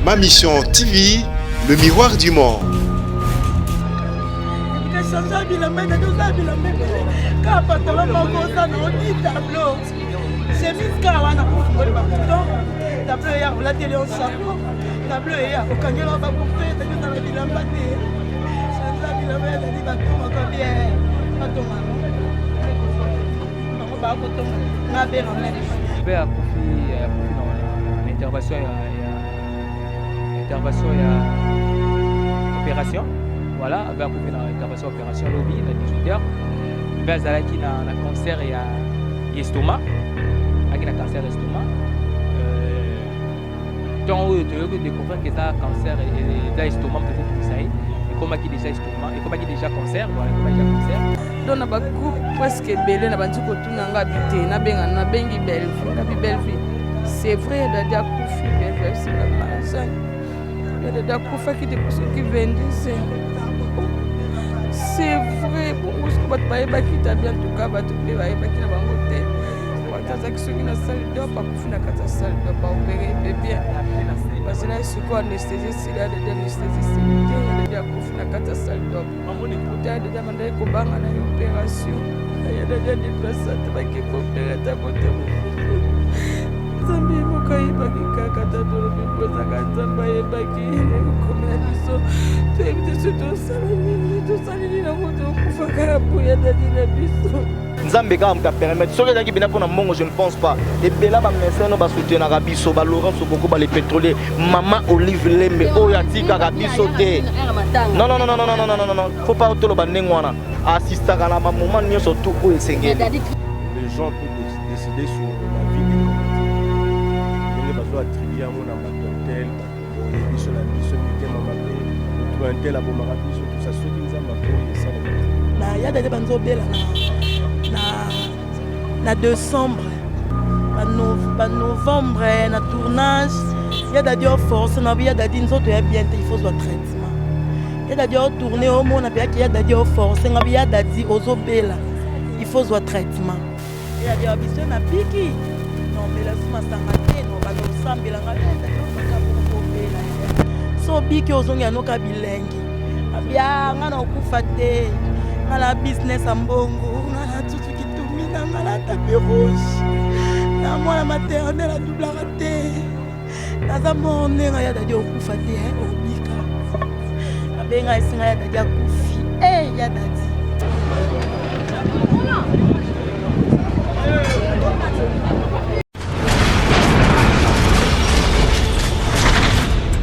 Ma Mission TV, le miroir du monde. Change bilamba ezali oza bilamba ebele kaka pantalon moko oza na oti tableau chemise kaka wana ofungoli babouton tableau eya olateli yo chapeau tableau eya okangeli yo babouton ezali oza na bilamba te change bilamba ezali batongaka bien batonga bango bakotonga nga bera meme mpe akufi akufi na intervention ya intervention ya opération. Voilà, abe akufi na intervention opération lobi na 18 heures. Mpe azalaki na cancer ya estomac, azalaki na cancer ya estomac. Ntango oyo toyoki découvrir que eza cancer, eza estomac moto ezotungisa ye, ekomaki déjà estomac, ekomaki déjà cancer. Voilà, ekomaki déjà cancer. Donc na bagroupe presque ebele na bandi kotuna nga bi te, nabenga, nabengi Bellevue, ngabi: "Bellevue, c'est vrai, Dadi akufi?" Bellevue asinga Marzan ya Dadi akufaki depuis soki 22. C'est vrai? Bongo soki bato bayebaki tabi, en tout cas bato mpe bayebaki na bango te. Bato azalaki soki na salle d'op, akufi na kati ya salle d'op, baopérer mpe bien, bazela sikoyo anesthésie esili ya Dadi, anesthésie esili te, ya Dadi akufi na kati ya salle d'op. Kuta ya Dadi abandaki kobanga na ye opération ya Dadi, adéplacer ata bake koopérer ata kote mosusu. Nzambe ye moko ayebaki kaka, ta tolobi kozaka Nzambe ayebaki ekomela biso. Toyebi te so tosala nini, tosali nini yango tokufaka ya boya Dadi na biso. Nzambe kaka moto apermettre. Soki ezalaki bena mpona mbongo, je ne pense pas. Ebela bamédecin no basoutenaka biso, balaurent Sokoko, bale pétrolier, mama Olive Lembe oyo atikaka biso te. Non, non, non, non, non, non, non, non, non, faut pas toloba ndenge wana. Assistaka na bamoment nyonso tu oyo esengeli. Les gens peuvent décider sur la vie des comédiens ndenge bazo attribuer yango na bato tel, bato boye, biso na biso mitema mabe, moto un tel abomaka biso, tout ça. Soki Nzambe akoyi, esalaka te. Na ya Dadi banzobela na décembre, banovembre, na tournage ya Dadi oforce na ya Dadi nzoto ya bien te, il faut zwa traitement. Ya Dadi otourne, omona mpe yaki ya Dadi oforce nga ya Dadi ozobela, il faut zwa traitement. Ya Dadi biso na piki nomela su masanga te, no banda osambelanga kobela so biki ozongi yanoka bilengi abia nga na okufa te, nga na business ya mbongo, nga na tutu kitumina, nga na tapis rouge na mwana maternel adoublaka te, naza mort ndenge ya Dadi okufa te, obika. Abenga esinga ya Dadi akufi e ya Dadi.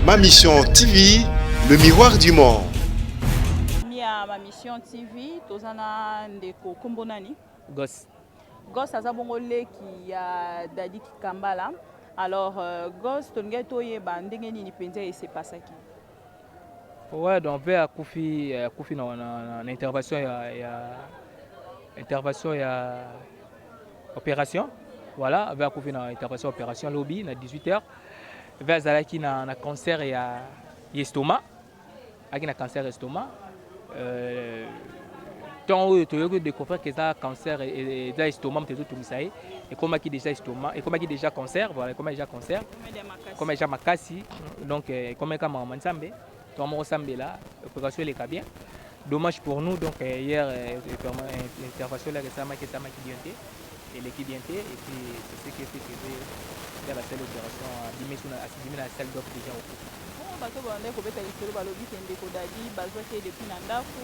Ma Mission TV, le miroir du monde. Ya Ma Mission TV, toza na ndeko, nkombo nani? Gos. Gos aza bongo leki ya Dadi Kikambala. Alors Gos, tolingai toyeba ndenge nini mpenza esepasaki. Ouais, donc mpe akufi na intervention ya intervention ya opération. Voilà, mpe akufi na intervention opération lobi na 18 heures. Mpe azalaki na cancer ya estomac, azalaki na cancer estomac. Ntango oyo toyoki découvrir que eza cancer, eza estomac moto ezotungisa ye, ekomaki déjà estomac, ekomaki déjà cancer. Voilà, ekomaki déjà cancer, ekomaki déjà makasi. Donc ekomaki kaka makambo Nzambe to moko osambela opération eleka bien. Dommage pour nous. Donc hier intervention elaka esalamaki bien te, eleki bien te. Et puis c'est ce qui fait que nde basali opération, abimi na salle d'op déjà okufa. Bongo bato babandaki kobeta lisolo, balobi ke ndeko Dadi bazwaki ye depuis na ndako,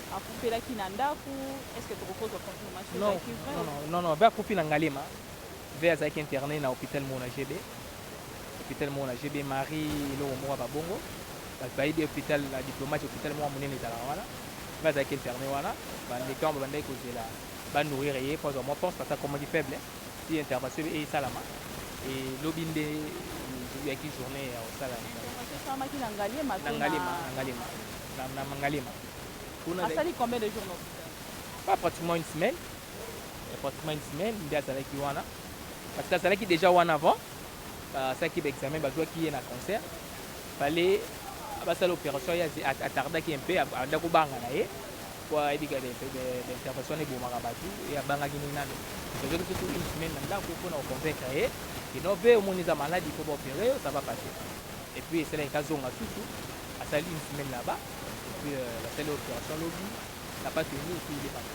akufelaki na ndako. Est ce que tokokozwa confirmation? Non. Ezalaki vrai? Non, non, ve akufi na Ngaliema. Ve azalaki interné na hôpital moko na GB, hôpital moko na GB Marie, eloko moko ya babongo bato bayebi, hôpital na diplomate, hôpital moko ya monene ezalaka wana. Ve azalaki interné wana, bandeko yango babandaki kozela banourrir ye po azwa mwa force parce que akomaki faible ti intervention esalama. Elobi nde eyaki journée ya kosala. Intervention esalamaki na Ngaliema na Ngaliema, na Ngaliema, na Ngaliema kuna. Asali combien de jours na hôpital? Pas pratiquement une semaine, pratiquement une semaine nde azalaki wana, parce que azalaki déjà wana avant. Basalaki baexamen, bazwaki ye na cancer, fallait basala opération. Ye atardaki un peu, anda kobanga na ye po ayebi ka baintervention wana ebomaka bato. Ye abangaki nini nano, bazwaki surtout une semaine na ndako mpona koconvaincre ye kino mpe omoni eza maladi, il faut baopérer, ça va passer. Et puis esalaki kazonga susu, asali une semaine là-bas, et puis basali opération lobi, n'a pas tenu et puis il est parti.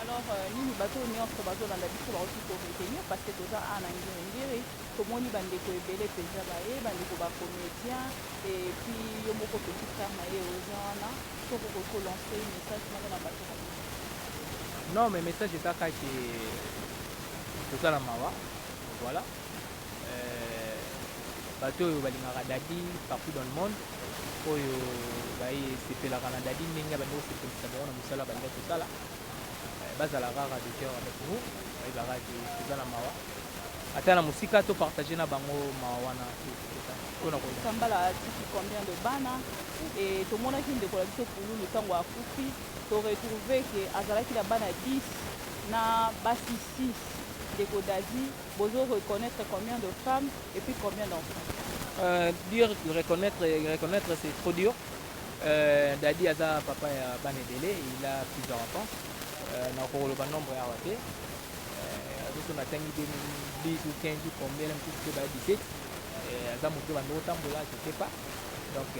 Alors nini bato nyonso bazolanda biso bakoki koretenir? Parce que toza awa na Ngiringiri, tomoni bandeko ebele mpenza baye, bandeko bacomédien, et puis yo moko petit frère na ye oza wana. Soki okoki kolancer message moko na bato. Non, mais message eza kaka toza na mawa, voilà. Bato oyo balingaka Dadi partout dans le monde, oyo basepelaka na Dadi ndenge bandi kosepelisa bango na mosala bandi kosala, bazala kaka de cœur avec nous. Bayebaka ke toza na mawa, ata na mosika topartage na bango mawa wana mpona. Kambala atiki combien de bana? E tomonaki ndeko na biso Pululu, ntango akufi, toretrouve ke azalaki na bana 10 na basi 6. Ndeko Dadi, bozo reconnaître combien de femmes et puis combien d'enfants? Dire reconnaître, reconnaître, c'est trop dur. Dadi aza papa ya bana ebele, il a plusieurs enfants. Nakoloba nombre awa te. Azoso natangi 10 ou 15 ou combien, mosusu mpe baya 17. Aza moto bando otambola, je sais pas. Donc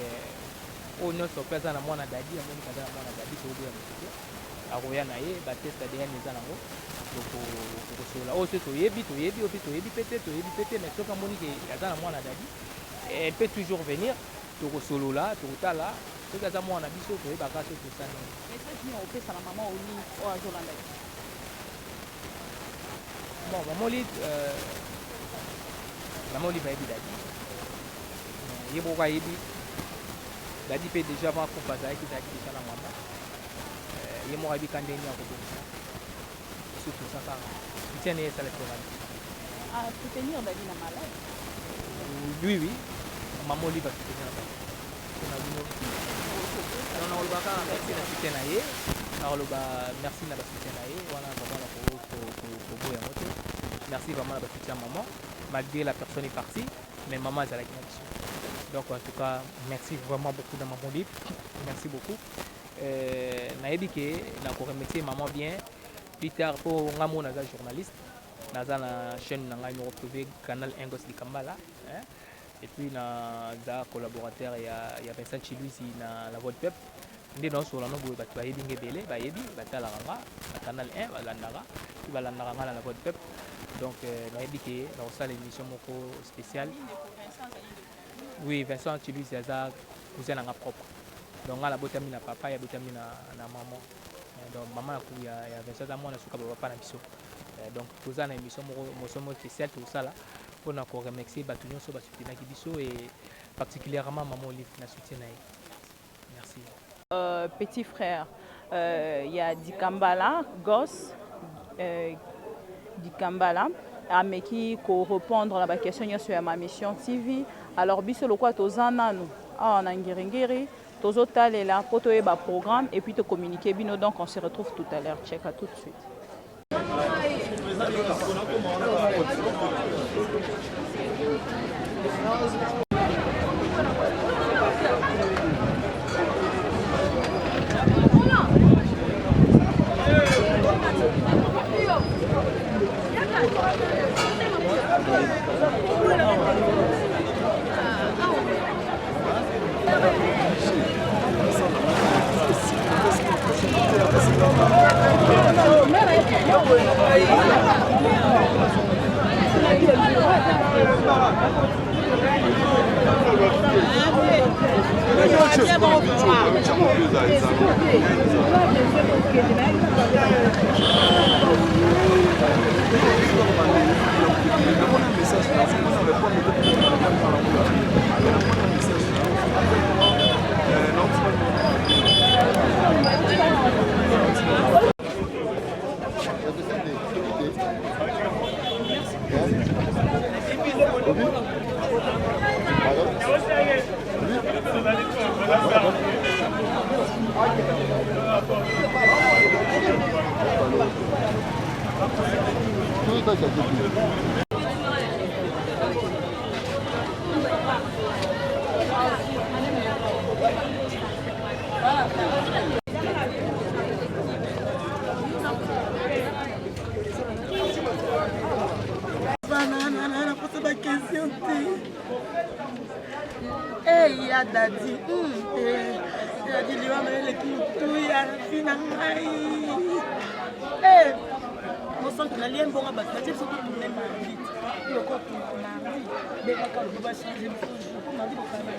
oyo nyonso mpe aza na mwana Dadi, amoni aza na mwana Dadi, tokoboya moto te, akoya na ye. Batest ADN eza nango, tokosolola. Oyo so toyebi, toyebi, oyo mpe toyebi pe te, toyebi pe te. Mais soki amoni ke aza na mwana Dadi, elle peut toujours venir, tokosolola, tokotala soki aza mwana na biso, toyebaka soki tosani. Message nini opesa na mama Olive oyo azolanda biso? Bon, mama Olive, mama Olive ayebi Dadi, ye moko ayebi Dadi mpe. Déjà avant akufa, azalaki déjà na mama. Ye moko ayebi ka ndenge akobongisa. Biso toza kaka soutien na ye, esala tonga. Asoutenir Dadi na malade? Oui, mama Olive asoutenir Dadi. Na bino nakoloba kaka merci na soutien na ye, nakoloba merci na basoutien na ye wana. Vraiment nakoboya yango te. Merci vraiment na basoutien ya maman. Malgré la personne est partie, mais maman azalaki na biso. Donc en tout cas, merci vraiment beaucoup na maman Olive, merci beaucoup. Nayebi ke nakoremercier maman bien plus tard, mpo nga moko naza journaliste, naza na chaîne na ngai moko privé, Canal Ingos Dikambala, hein? Et puis naza collaborateur ya Vincent Chiluisi na La Voix du Peuple. Nde naosola no boye, bato bayebi nga ebele, bayebi, batalaka nga na Canal 1, balandaka mpe balandaka nga na La Voix du Peuple. Donc nayebi ke nakosala émission moko spéciale. Oui, Vincent Chiluisi aza cousin na nga propre. Donc nga nabotami na papa, ye abotami na maman. Donc mama ya Vincent aza mwana suka bapapa na biso. Donc toza na émission moko moso moko spéciale tokosala mpona koremercier bato nyonso basoutenaki biso, et particulièrement mama Olive na soutien na ye. Merci. Petit frère ya Dikambala, Gos Dikambala, ameki korépondre na baquestion nyonso ya Ma Mission TV. Alors biso lokola toza nanu awa na Ngiringiri, tozotalela mpo toyeba programme et puis tocommuniquer bino. Donc on se retrouve tout à l'heure. Check, à tout de suite. Nga na posa ba question te. Hey, ya dadi. Eh, dadi liwa na eleki motuya na vi na ngai. Eh, mosantu nalie mbongo bato batie biso totourne mardi loko mardi bengaka lobi bachange biso jour mpo mardi bokana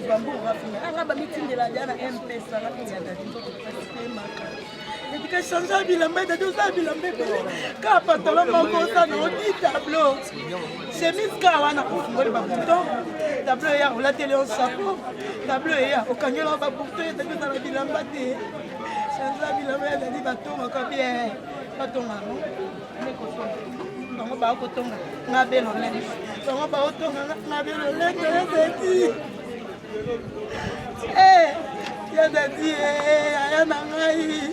bambongo bafinga anga bamitindela ya na mpesa nga mpe ya dadi nzoto pasi etika change bilamba dadi oza bilamba ebele kaka pantalon moko oza na odi tableau chemise kaka wana ofungoli babouton tableau eya olateli yo chapeau tableau eya okangeli yo babouton ya dadi oza na bilamba te change bilamba ya dadi batongaka bien batonga yango bango bakotonga nga be lolenge bango baotonga nga be lolenge ya dadi Eh, ya dadi eh, aya na ngai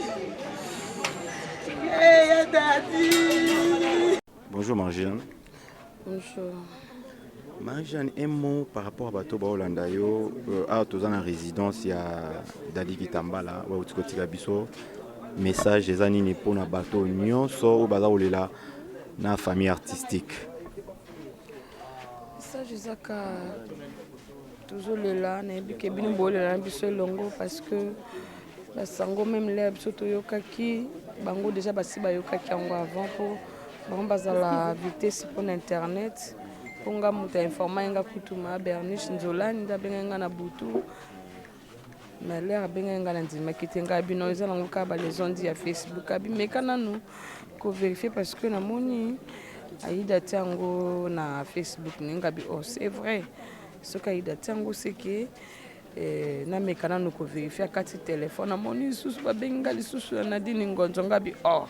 eh, ya dadi. Bonjour Marie-Jeanne. Bonjour. Marie-Jeanne, un mot par rapport à bato baolanda yo euh, awa toza na résidence ya Dadi Kitambala bauti kotika biso message eza nini mpona bato nyonso oyo baza kolela na famille artistique? Message eza ka tozolela nayebi ke bino bolela na biso elongo parce que basango meme lere biso toyokaki bango deja basi bayokaki yango avant mpo bango bazala vitesse mpo na internet mpo nga moto ainforma ye nga kutu ma berniche nzolani nde abengaki nga na butu mais lere abengaki nga nandimaki te ngai bino eza nango kaka balesondi ya facebook abimeka nanu koverifie parce que namoni aida ti yango na facebook ndenge abi oh c'est vrai soki aida ti yango seke eh, nameka nanu koverifie akati telefone namoni lisusu babengi nga lisusu ya nadine ngonzo nga bi oh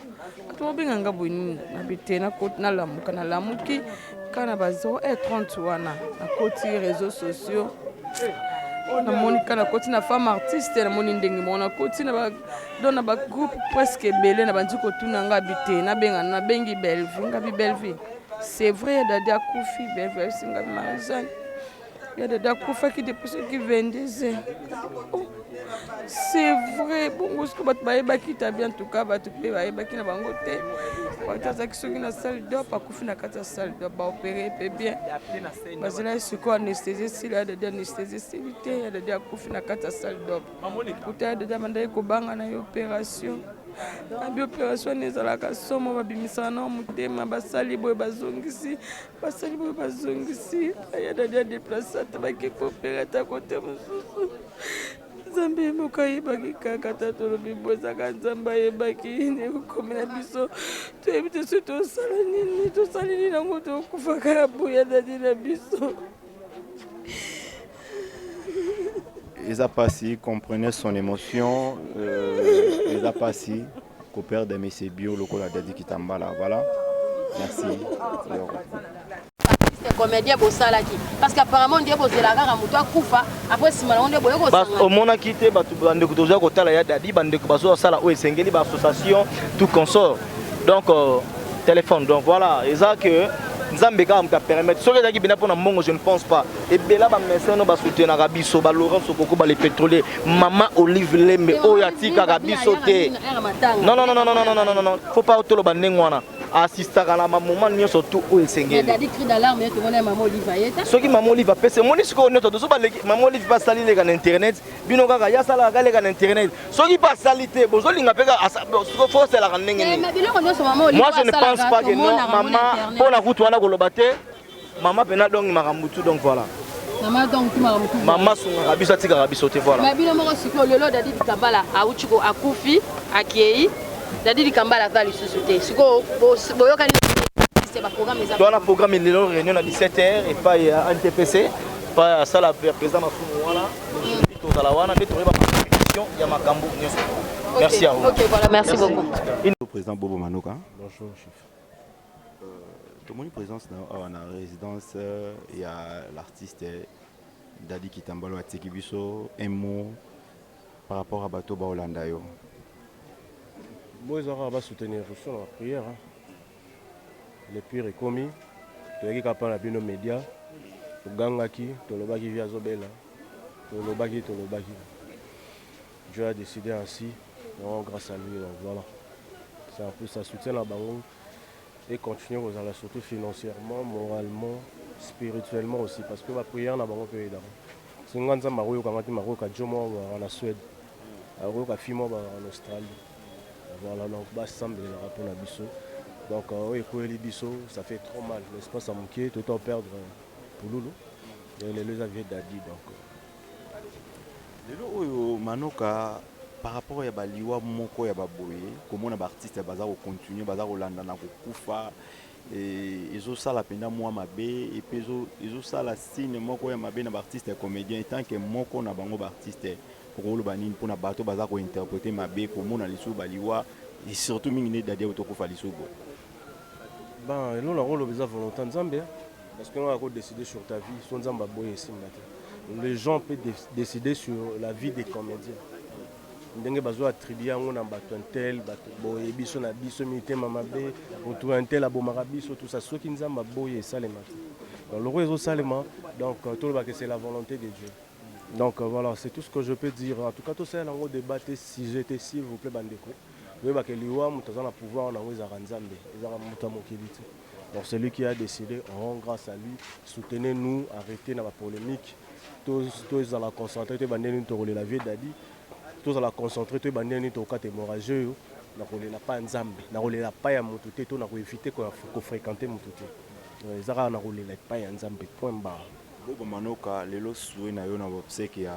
bato babenga nga boye nini nabi te nalamuka nalamuki kaka na ba 0h30 wana nakoti réseaux sociaux namoni kaka nakoti na femme artiste namoni ndenge moko nakoti na ba donc na ba groupe presque ebele na bandi kotuna nga bi te nabenga nabengi Bellevue nga bi Bellevue c'est vrai ya dadi akufi Bellevue ayebisi nga Marie-Jeanne ya dadi akufaki depuis soki 22 heures oh, c'est vrai bongo soki bato bayebaki tabi en tout cas bato mpe bayebaki na bango te bato azalaki soki na salle dop akufi na kati ya salle dop baopere mpe bien bazelaki sikoyo anesthésie esila ya dadi anesthésie esili te ya dadi akufi na kati ya salle dop kuta ya dadi abandaki kobanga na ye operation abi operation wana ezalaka somo babimisaka nao motema basali boye bazongisi basali boye bazongisi ya dadi adeplace ata bake koopere ata kote mosusu nzambe ye moko ayebaki kaka ata tolobi boye ezaka nzambe ayebaki nde kokomela biso toyebi te soki tosala nini tosali nini yango tokufaka ya boye dadi na biso eza pasi comprenez son émotion euh, eza pasi koperdre monsieur bio lokola dadi kitambala voilà merci comédien bosalaki parce que apparemment nde bozela kaka moto akufa après nsima nango nde boye kosanga omonaki te bato bandeko toza kotala ya dadi bandeko bazosala oyo esengeli baassociation tout consort donc euh, téléphone donc voilà eza que nzambe kaka moto apermettre soki ezalaki mpena mpo na mbongo je ne pense pas ebela bamédecin no basoutenaka biso ba laurent sokoko bale pétrolier mama olive lembe oyo atikaka biso te non non non non non non non non faut pas toloba ndenge wana assistaka na bamoment nyonso tu oyo esengeli soki mama olive apesi omoni sikoyo nyonso toso baleki mama olive mpe asali leka na internet bino kaka ye asalaka kaleka na internet soki mpe asali te bozolinga mpe fo asalaka ndenge nini moi je ne pense pas que non mama mpo na kutu wana koloba te mama mpena donc makambo tu donc voilà mama donc tu makambo tu mama asungaka biso atikaka biso te voilà mais bino moko sikoyo lelo dadi dikambala auti ko akufi akei dadi dikambala aza lisusu te sikoyo boyokani towana programme lelo réunion na 17 heures epai ya ntpc epai ya sala président masumu wana tozala wana nde toyeba question ya makambo nyonso merci à vous ok voilà merci, merci beaucoup président bobo manoka bonjour chef tomoni présence na awa na résidence ya l'artiste dadi kitambalo atiki biso un mot par rapport à bato baolanda yo bo ezalaka basoutenir biso na baprière le pire ekomi toyaki kaka mpa na bino média togangaki tolobaki vi azobela tolobaki tolobaki Dieu a décidé ainsi donc grâce à lui donc voilà c'est un peu ça soutien na bango. E continuer kozala surtout financièrement, moralement, spirituellement aussi parce que ba prières na bango pe aidaka. Soki nga Nzambe akoyoka nga te mais akoyoka djo moko boye na Suède, akoyoka fille moko boye na Australie. Voilà donc ba sambelelaka pona biso. Donc oyo ekweyeli biso ça fait trop mal l'espace ya mukie to to perdre pululu et lelo eza vieux Daddy donc. Lelo oyo Manoka par rapport ya ba liwa moko ya ba boye komona ba artistes baza ko continuer baza kolanda na kokufa ezo sala penza mua mabe et puis ezo sala signe moko ya mabe na ba artistes ya comediens etant que moko na bango ba artistes okoloba nini pona bato baza ko interpreter mabe komona lisusu ba liwa et surtout mingi nde Daddy auti kokufa lisusu boye. Bon eloko nakoloba eza volonte ya Nzambe. Parce que nga ko decider sur ta vie, so Nzambe aboyi esimba te. Les gens peuvent decider sur la vie des comediens. Ndenge bazo attribuer yango na bato un tel, bato boye biso na biso mitema mabe, moto un tel abomaka biso tout ça. Soki Nzambe aboyi esalema te. Donc loko ezosalema, donc toloba que c'est la volonté de Dieu. Donc voilà, c'est tout ce que je peux dire. En tout cas, tosalela yango débat te, sujet te, s'il vous plaît bandeko. Boyeba que liwa moto aza na pouvoir na yango ezalaka Nzambe, ezalaka moto ya mokili te. Donc celui qui a decide on rend grace à lui, soutenez nous, arretez na ba polemique, tozala concentre toyeba ndenge nini tokolela vieux Daddy, tozala concentre toyeba ndenge nini tokokata hemorragie oyo na kolela pa ya Nzambe, na kolela pa ya mutu te to na ko eviter ko frequenter mutu te, eza kaka na kolela epai ya Nzambe point barre. Bobo Manoka lelo souhait na yo na ba obseques ya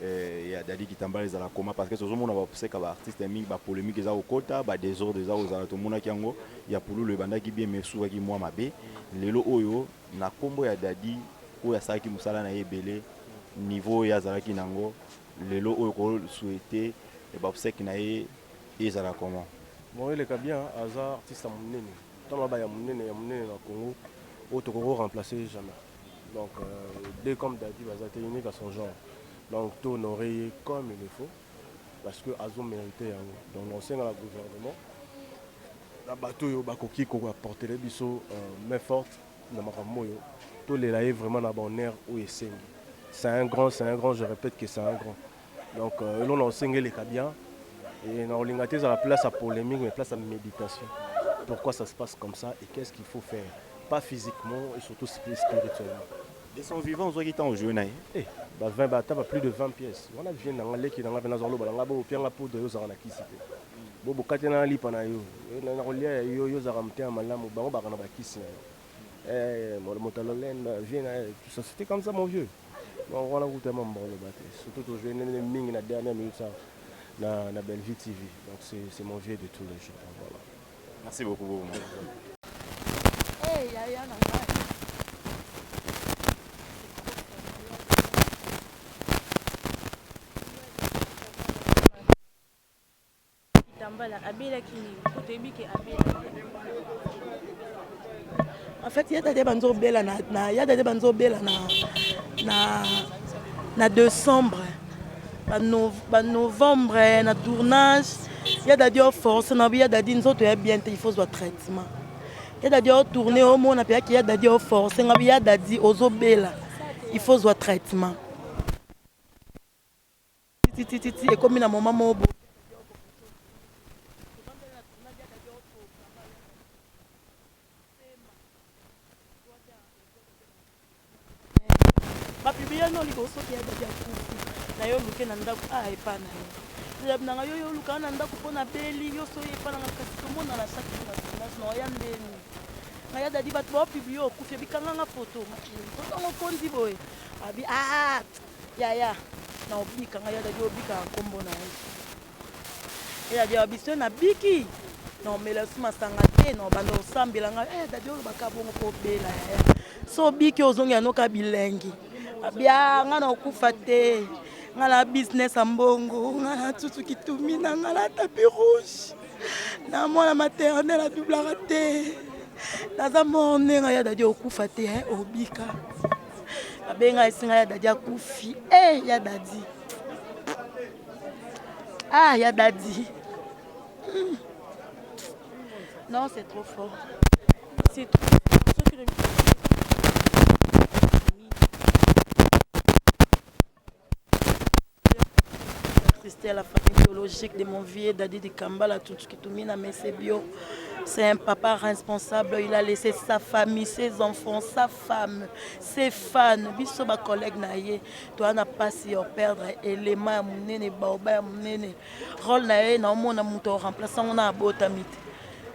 ya Daddy Kitambala ezala comment parce que tozo mona ba obsèques ya ba artistes mingi ba polemique eza kokota ba desordre eza kozala tomonaki yango ya Pululu ebandaki bien mais esukaki mua mabe lelo oyo na kombo ya Daddy oyo asalaki musala na ye ebele niveau oyo ye azalaki na yango lelo oyo ko souhaiter ba obsèques na ye ezala comment? Bon eleka bien aza artiste ya munene tango ba ya munene ya munene na Congo oyo tokoki ko remplacer ye jamais. Donc deux comme Daddy baza te unique à son genre donc to honore ye comme il le faut parce que azo merite yango donc nakosenga na gouvernement na bato oyo bakoki ko apporter biso main forte na makambo oyo tolela ye vraiment na ba honneur oyo esengi c'est un grand c'est un grand je répète que c'est un grand donc eloko nakosenga eleka bien et nakolinga te ezala place ya polemique mais place ya méditation pourquoi ça se passe comme ça et qu'est-ce qu'il faut faire pas physiquement et surtout spirituellement. De son vivant ozwaki temps ojouer na ye? Eh ba 20 ba ata ba plus de 20 pièces wana vie na nga leki na nga pe nazo loba na nga bo pia nga poudre yo ozalaka na kisi te bo bokate na lipa na yo na kolia ya yo yo ozalaka motema malamu bango baka na ba kisi na yo eh moto ya lolendo vie na tout ça c'était comme ça mon vieux donc wana kutu ya mambo oloba te surtout to jouer nene mingi na dernière minute ça na na Bellevue TV donc c'est mon vieux de tous les jours donc voilà. Merci beaucoup Bobo. Hey, yaya na ngai. Kitambala abelaki nini? Po toyebi ke abelaki. En fait, ya dade banzo bela na, na ya dade banzo bela na na na décembre ba, no, ba novembre na tournage ya dadi o force na ya dadi nzoto ya bien te il faut zwa traitement ya dadi o tourner omona mpe yaki ya dadi o force nga ya dadi ozobela il faut zwa traitement titititi ekomi na moment moko boye Ba publie no liboso ke ya dadi akufi na yo luke na ndaku ah epa na yo Dadi nanga yo yo luka na ndaku po na beli yo so epa nanga kasi tomonana chaque jour na tournage na oya ndeni nga ya dadi bato ba publie okufi ebikanga nga photo photo yango kondi boye abi ah yaya na obika nga ya dadi obika kombo na ye Ya dadi alobi soki nabiki na omela lisusu masanga te na obanda kosambela ngai eh, dadi olobaka bongo mpo obela yaya so obiki ozongela noka bilengi abia ngai na okufa te ngai na business ya mbongo ngai na tutu kitumina ngai na tapi rouge na mwana maternel adublaka te naza morne ngai ya dadi okufa te eh, obika abenga esinga ya dadi akufi e eh, ya dadi Ah, ya Daddy. Non, c'est trop fort. C'est trop fort. Christelle, la famille biologique de mon vieux Daddy de Kambala, Tutu Kitumina, Messe Bio. C'est un papa responsable, il a laissé sa famille, ses enfants, sa femme, ses fans, biso ba collègues na ye. Toza na pasi ya perdre élément ya monene, baoba ya monene. Rôle na ye naomona moto remplace yango na abotami te.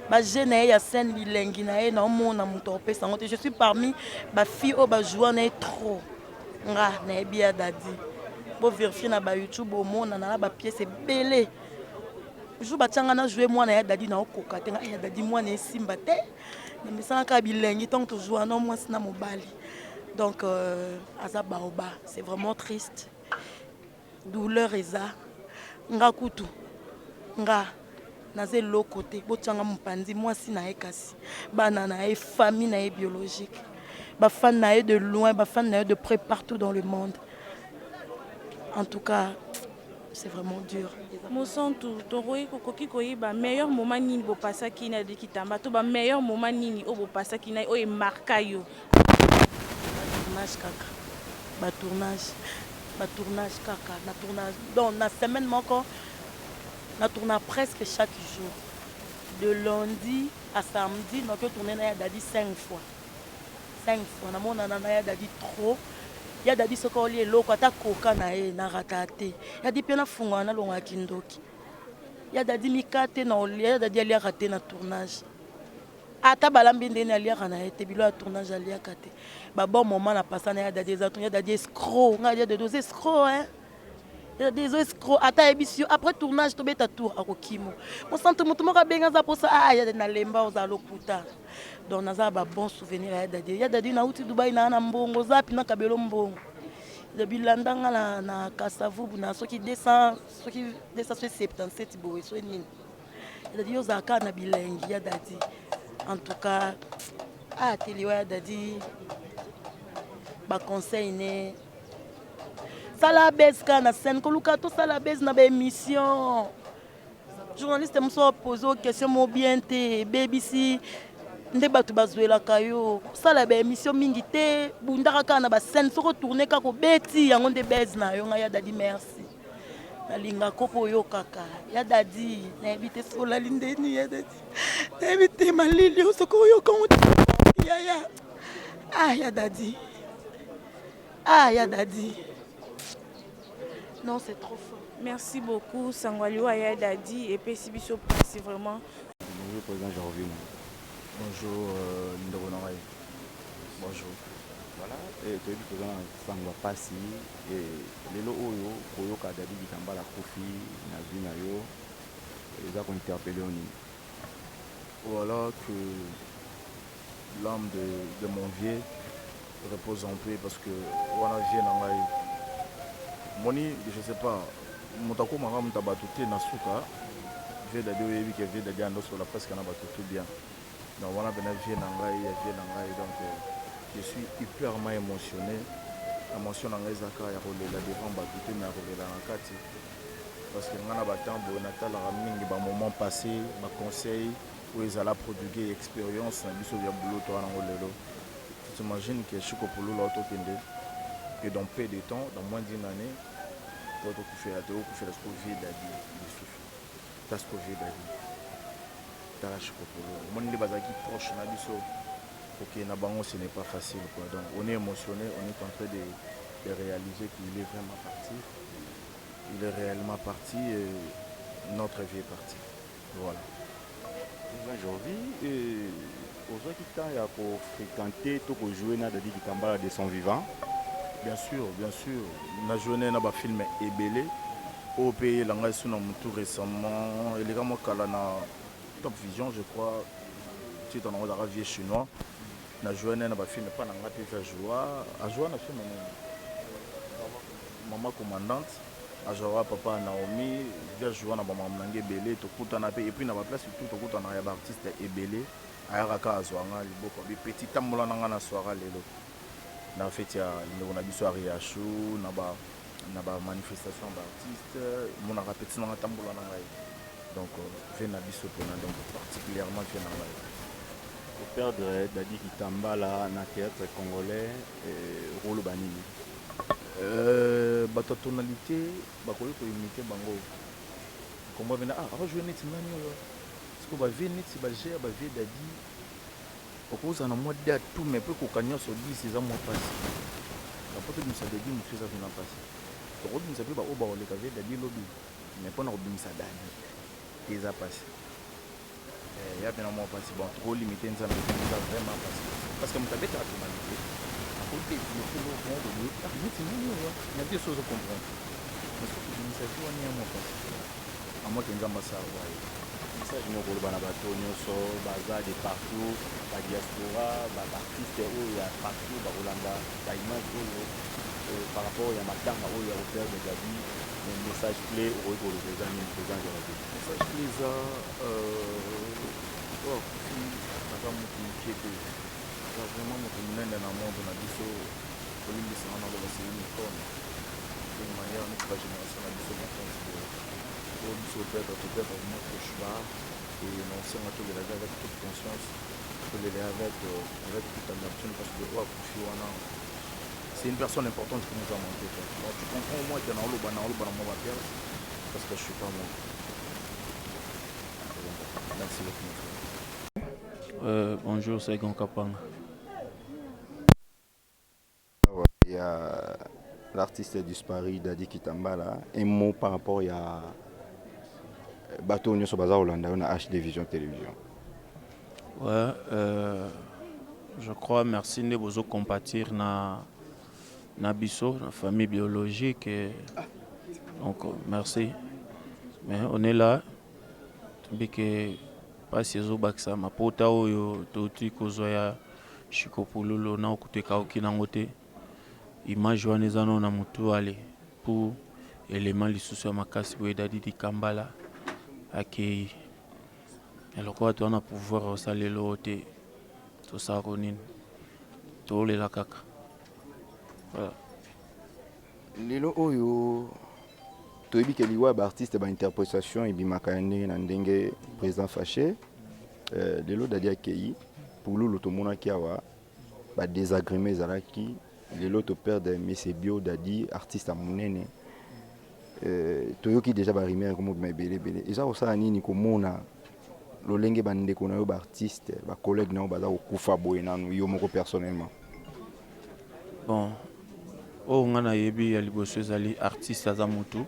Ba jeu na ye ya scène, bilengi na ye, naomona moto akopesa yango te. Je suis parmi ba filles oyo bajoua na ye trop. Nga nayebi ya Dadi. Bo vérifier na ba YouTube, omona na ba pièces ebele. Jour batianga na jouer mwana ya Dadi, na okoka te. Ngai ya Dadi mwana esimba te, namisanga kaka bilengi ntango tozwa na mwasi na mobali. Donc aza baoba, c'est vraiment triste, douleur eza. Nga kutu nga naza eloko te, botianga mopanzi, mwasi na ye, kasi bana na ye, famille na ye biologique, bafan na ye de loin, bafan na ye de près, partout dans le monde. En tout cas, c'est vraiment dur. Mosantu, tokoki kokoki koyeba meilleur moment nini bopasaki na Dadi Kitamba, to bameilleur moment nini oyo bopasaki na ye oyo emarka yo? Tournage kaka, batournage, batournage kaka na tournage. Donc na semaine moko na tourna presque chaque jour, de lundi à samedi. Noki otourne na ya Dadi 5 fois, 5 fois. Namonana na ya Dadi trop. Ya Dadi soki olia eloko, ata koka na ye, narata te. Ya Dadi mpe nafungwana, nalongaka kindoki. Ya Dadi mikate na olia, ya Dadi aliaka te na tournage. Ata balambi ndeni, aliaka na ye te. Bilo ya tournage aliaka te. Babon moment na pasa na ya Dadi eza ya Dadi escroc. Ngai ya Dadi oza escroc, hein? Ya Dadi ezo escroc. Ata ayebisi yo après tournage tobeta tour, akokimo. Mosantu, motu moko abengi, aza mposa. Ah, ya Dadi, nalemba, ozala lokuta. Donc naza babon souvenir ya Dadi. Ya Dadi, nauti Dubai naa na mbongo, oza mpina kabelo mbongo bilanda nga na Kasavubu na soki 200, soki 277 boye, soki nini. Ya Dadi, yo ozala kaka na bilengi. Ya Dadi, en tout cas, ateliwa ya Dadi, baconseil ne sala base kaka na scène, koluka tosala base na baémission. Journaliste mosusu apose o question mo bien te, ebebisi nde bato bazwelaka yo. Kosala baémission mingi te, bundaka kaka na bascène. Soki otourne kaka, obeti yango nde base na yo. Ngai ya Dadi, merci, nalingako mpo oyokaka. Ya Dadi, nayebi te soki olali ndeni. Ya Dadi, nayebi te malili oyo soki oyokango te. Yaya, ah, ya Dadi, ah, ya Dadi, non, c'est trop fort. Merci beaucoup. Sango aliwa ya Dadi epesi biso mpasi vraiment. Bonjour, président Jorvin. Bonjour, ndeko na ngai. Bonjour. Voilà, toyebi toza na sango ya pasi lelo oyo, koyoka Dadi Dikambala akufi. Na vie na yo, eza kointerpeller yo nini? Voilà, que l'âme de mon vieux repose en paix, parce que wana vieux na ngai. Moni, je sais pas, moto akomaka moto ya bato te na suka. Vieux Dadi, oyebi ke vieux Dadi andosola presque na bato tout bien. Donc wana pena vieux na ngai, ya vieux na ngai. Donc je suis hyperement émotionné. Émotion na ngai eza kaka ya kolela devant bato te, mais ya kolela na kati, parce que ngai na batemps boye natalaka mingi bamoment passé, baconseil oyo ezala produire expérience na biso ya boulot to wana yango lelo. Tu t'imagines que Chiko Pululu tokende, que dans peu de temps, dans moins d'une année, to tokufela, tokufela siko vieux Dadi lisusu. Ta siko vieux Dadi, tala Chiko Pululu, omoni nde bazalaki proche na biso. Kokende na bango, ce n'est pas facile, quoi. Donc on est émotionné, on est en train de réaliser qu'il est vraiment parti. Il est réellement parti et notre vie est partie. Voilà. Président Jorvi, ozwaki temps ya kofréquenter to kojouer na Dadi Dikambala de son vivant? Bien sûr, bien sûr. Na joué na bafilm ebele. Oyo mpe eyelanga esu na motu récemment, eleka mwa kala na Top Vision, je crois, titre nango ezalaka Vieux Chinois. Na joué na bafilm epa na nga mpe ajoua, ajoua na film nini, Mama Commandante, azwaka papa Naomi. Vieux ajoua na bamakambo na ngai ebele. Tokutana mpe, et puis na baplace tout tokutana ya baartiste ebele, ayaka kaka, azwa nga liboko, abi: "Petit, tambola na nga." Na soira lelo na feti ya ndeko na biso Ariashu, na bamanifestation ya baartiste, monaka petit nanga, tambola na ngai. Donc vieux na biso mpena, donc particulièrement vieux na ngai. Koperdre Dadi Kitambala na théâtre congolais, rôle banini? Bato ya tonalité bakoki koimite bango. Kombo pena, ah, akojoue neti nani oyo. Sikoyo ba vieux neti ba jeux ya ba vieux Daddy okozala na mwa date tout mais po ekoka nionso 10 eza mwa pasi. Donc po tobimisa Daddy mosusu eza pena pasi. Tokobimisa pe ba oyo bakoleka vieux Daddy lobi mais pona kobimisa Daddy eza pasi. Eh ya pena mwa pasi bon toko limite Nzambe te mais eza vraiment pasi. Parce que moto abetaka tonalite ako developper eloko moko boye ah neti nani oyo na te soki ozo comprendre. Mais soki kobimisa vie wana ya mwa pasi. À moins que Nzambe asala oyo aye. Message nini okoloba na bato oyo nionso baza de partout, ba diaspora, ba artistes oyo ya partout bakolanda ba images oyo par rapport ya matanga oyo ya ko perdre Daddy, message cle okoki koloba eza nini president Geraldine? Message cle eza oyo akufi aza mutu mukie te, aza vraiment mutu munene na monde na biso, bolimbisa nga naloba c'est une icone d'une manière neti ba generation na biso mokonzi boye oyo biso to perdre to perdre vraiment cauchemar et nakosenga tolela ye avec toute conscience, tolela ye avec avec toute amertume parce que oyo akufi wana c'est une personne importante qui nous a manque quoi. Donc tu comprends au moins que naoloba naoloba na mwa ba perles parce que je suis pas moi. Merci beaucoup mon frère. Bonjour Saigon Kapanga. Awa ya l'artiste disparu Daddy Kitambala, un mot par rapport ya bato oyo nyonso baza kolanda yo na HD Vision Television. Ouais, je crois merci nde bozo compatir na na biso na famille biologique et donc merci mais on est là toyebi ke pasi ezobakisa mapota oyo touti kozwa ya Chico pululu nao kutu ekauki nango te image wana eza nao na mutu ale pour element lisusu ya makasi boye Dady Dikambala akeyi lokola toza na pouvoir ya kosala eloko te tosalako nini tolela kaka voilà. Lelo oyo toyebi ke liwa ya ba artistes ba interpretation ebimaka ya ndenge na ndenge president Fache lelo Dady akeyi pululu tomonaki awa ba desagrement ezalaki lelo to perdre monsieur Bio Dady artiste ya munene toyoki dejà ba rumeur ekomi kobima ebele ebele eza kosala nini komona lolenge ba ndeko na yo ba artistes ba collègues na yo baza kokufa boye nanu yo moko personnellement? Bon oyo nga nayebi ya liboso ezali artiste aza mutu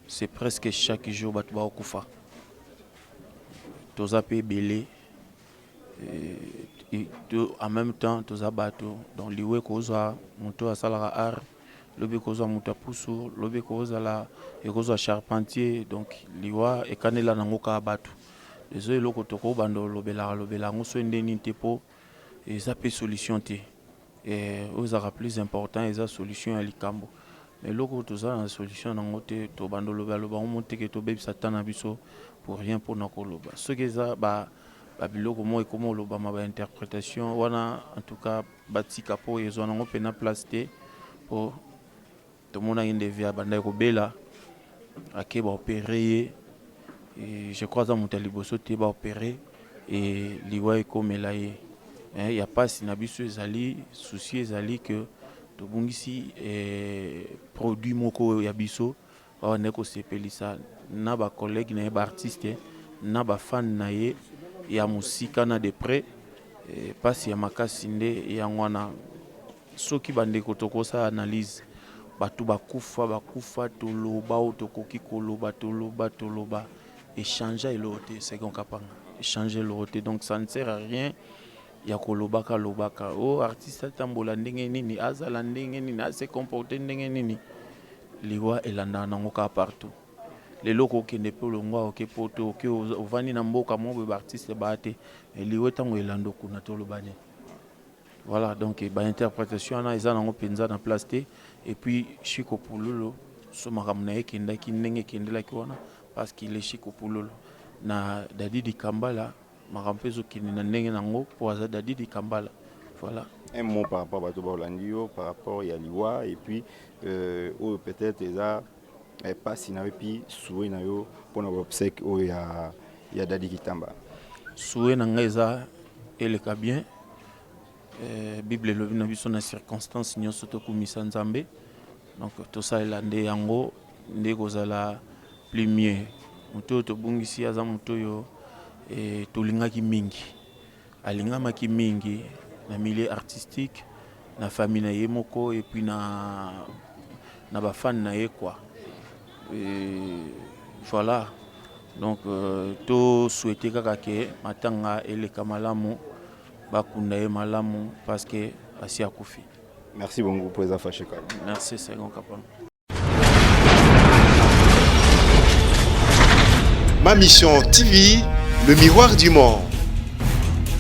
c'est presque chaque jour batu bao kufa toza pe ebele en meme temps toza batu donc liwa ekozwa mutu oyo asalaka art lobi ekozwa mutu ya pusu lobi ekozala ekozwa charpentier donc liwa ekanela nango kaka batu eza eloko tokobanda olobelaka lobela yango soki nde nini te po Eza pe solution te oyo ezalaka plus important eza solution ya likambo mais eloko oyo toza na solution na yango te tobanda oloba loba yango moko te ke tobebisa temps na biso pour rien pona koloba soki eza ba biloko moko ekoma olobama ba interpretation wana en tout cas batika po ezwa nango pena place te po Tomonaki nde vieux abandaki kobela ake ba opere ye et je crois aza moto ya liboso te ba opere et liwa ekomela ye ya pasi na biso ezali souci ezali que tobungisi produit moko ya biso babandaki kosepelisa na ba collègues na ye ba artistes na ba fans na ye ya mosika na de près pasi ya makasi nde yango wana. Soki ba ndeko tokosala analyse batu bakufa bakufa toloba oyo tokoki koloba toloba toloba echangea eloko te second kapanga echange eloko te donc ça ne sert à rien ya kolobaka lobaka oh artiste atambola ndenge nini azala ndenge nini a se comporter ndenge nini liwa elandaka nango kaka partout lelo okokende pe olongwa oke poto oke ovandi na mboka moko boye ba artiste baya te mais liwa ntango elanda okuna toloba nini Voilà donc ba interpretation wana eza nango penza na place te et puis Chico Pululu so makambo na ye ekendaki ndenge ekendelaki wana parce qu'il est Chico Pululu na Dady Dikambala makambo mpe ezokende na ndenge nango mpo aza Dady Dikambala voilà. Un mot par rapport bato baolandi yo par rapport ya liwa et puis oyo peut-être eza pasi na yo et puis souhait na yo mpona ba obsèques oyo ya Dady Kitamba. Souhait na ngai eza eleka bien. Bible elobi na biso na circonstance nyonso tokumisa Nzambe. Donc tosalela nde yango nde kozala plus mieux. Moto oyo tobungisi aza moto oyo. E, tolingaki mingi, alingamaki mingi na milieu artistique, na famille na ye moko et puis na na ba fan na ye quoi. Et voilà. Donc euh, to souhaiter kaka ke matanga eleka malamu, bakunda ye malamu parce que asi akufi. Merci beaucoup président Fache Merci Second Kapano. Ma Mission TV, le miroir du monde.